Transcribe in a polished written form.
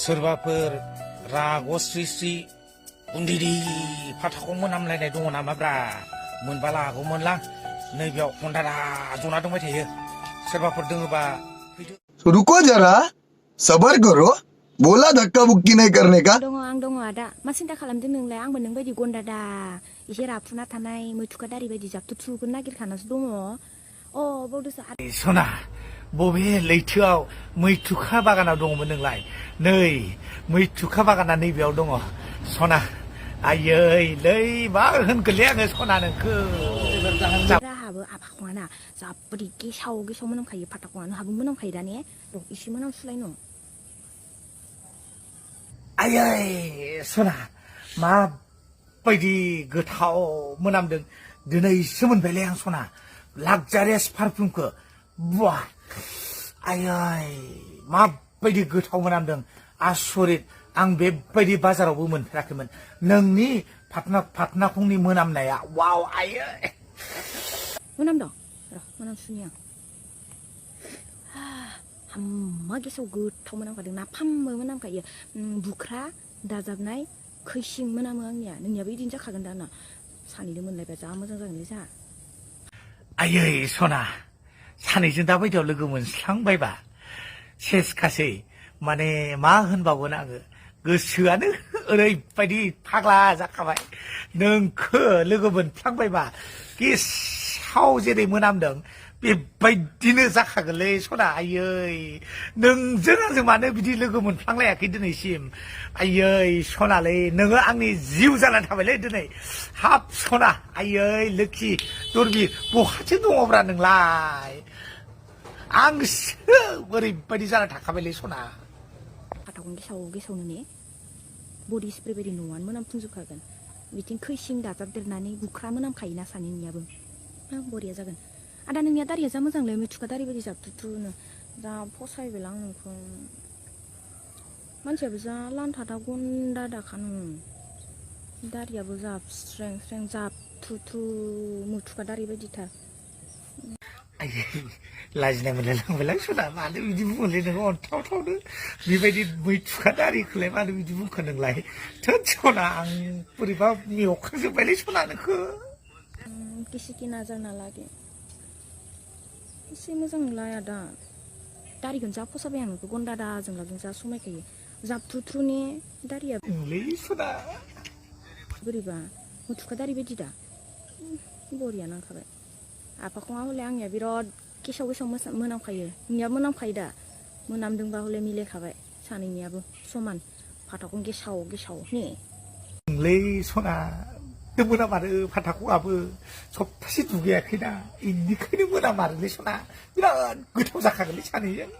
सोरबाफोर राग' स्रि स्रि उन्दैदै फाथाखौ मोनामलायनाय दङ नामाब्रा मोनबा लागौमोनलां नैबेयाव हन्दारा जना दंबाय थायो सोरबाफोर दोङोबा फैदो। रुको जरा सबर करो बोला धक्का बुक्की नहीं करने का। आं दङ आदा मा सिन्था खालामदों नोंलाय आंबो नों बायदि गन्दा दा एसे राफुना थानाय मैथुखा दारि बायदि जाबथु थुगोन नागिरखानासो दङ अ बावदोसो सना बबे लैथोआव मैथुखा बागानाव दङमोन नोंलाय नै मैथुखा बागाना नैबेयाव दङ सना आयै लै मा होनगोनलै आङो सना नोंखो हाबो आफाखङाना जाबोरै गेसाव गेसाव मोनामखायो फाथाखङानो हाबो मोनामखायो दा ने र' एसे मोनामसुलायनो आयै सना माबायदि गोथाव मोनामदों दिनैसो मोनबायलै आं सना लाक्जारियास पारफिउमखौ बुवा आयै माबायदि गोथाव मोनामदों आसरित आं बेबायदि बाजारावबो मोनफेराखैमोन नोंनि फाथनाखंनि मोनामनाया वाव आयै मोनामदों र' मोनामसुनि आं हाम्मा गेसाव गोथाव मोनामखादों नाफामबो मोनामखायो बुख्रा दाजाबनाय खैसिं मोनामो आंनिया नोंनियाबो बिदिनो जाखागोन दा ना सानैजों मोनलायबा जा मोजां जागोनलै जा आयै सना सानैजों दा बायदियाव लोगो मोनस्लांबायबा सेसखासै माने मा होनबावगोन आङो गोसोआनो ओरैबायदि फाग्ला जाखाबाय नोंखो लोगो मोनफ्लांबायबा गेसाव जेरै मोनामदों बेबायदिनो जाखागोनलै सना आयै नोंजों आंजों मानो बिदि लोगो मोनफ्लांलायाखै दिनैसिम आयै सनालै नोङो आंनि जिउ जानानै थाबायलै दिनै हाब सना आयै लोखि दरबि बहाथो दङब्रा नोंलाय आंसो ओरैबायदि जाना थाखाबायलै सना फाथाखौनो गेसाव गेसावनो ने बडि स्प्रे बायदि न'आनो मोनामफुंजोबखागोन बिथिं खैसिं दाजाबदेरनानै बुख्रा मोनामखायोना सानैनियाबो बरिया जागोन आदा नोंनिया दारिया जा मोजांलै मैथुखा दारि बायदि जाबथुथुनो जा फसायबायलां आं नोंखौ मानसियाबो जा लान्थादा गन्दा दाखानो दारियाबो जा स्रें स्रें जाबथुथु मैथुखा दारि बायदिथार आयै लाजिनाय मोनलायलांबायलां सना मानो बिदि बुंलै नोङो अन्थावथावनो बेबायदि मैथुखा दारिखौलाय मानो बिदि बुंखो नोंलाय थोद सना आं बोरैबा मेवखांजोब्बायलै सना नोंखो किसी की नजर ना लागे एसे मोजां नुलाय आदा दारिखौनो जा फसाबाय आं नोंखौ गन्दा दा जों लाजों जा समायखायो जाबथुथुनि दारिया सना बोरैबा मैथुखा दारि बायदि दा बरिया नांखाबाय आफाखङा हले आंनिया बिराद गेसाव गेसाव मोनामखायो नोंनिया मोनामखायो दा मोनामदोंबा हले मिलायखाबाय सानैनियाबो समान फाथाखौ गेसाव गेसाव ने लै सना मोनामारो फाथाखङाबो सप्तासे दुगैयाखैना बेनिखायनो मोनामारोलै सना बिराद गोथाव जाखागोनलै सानैजों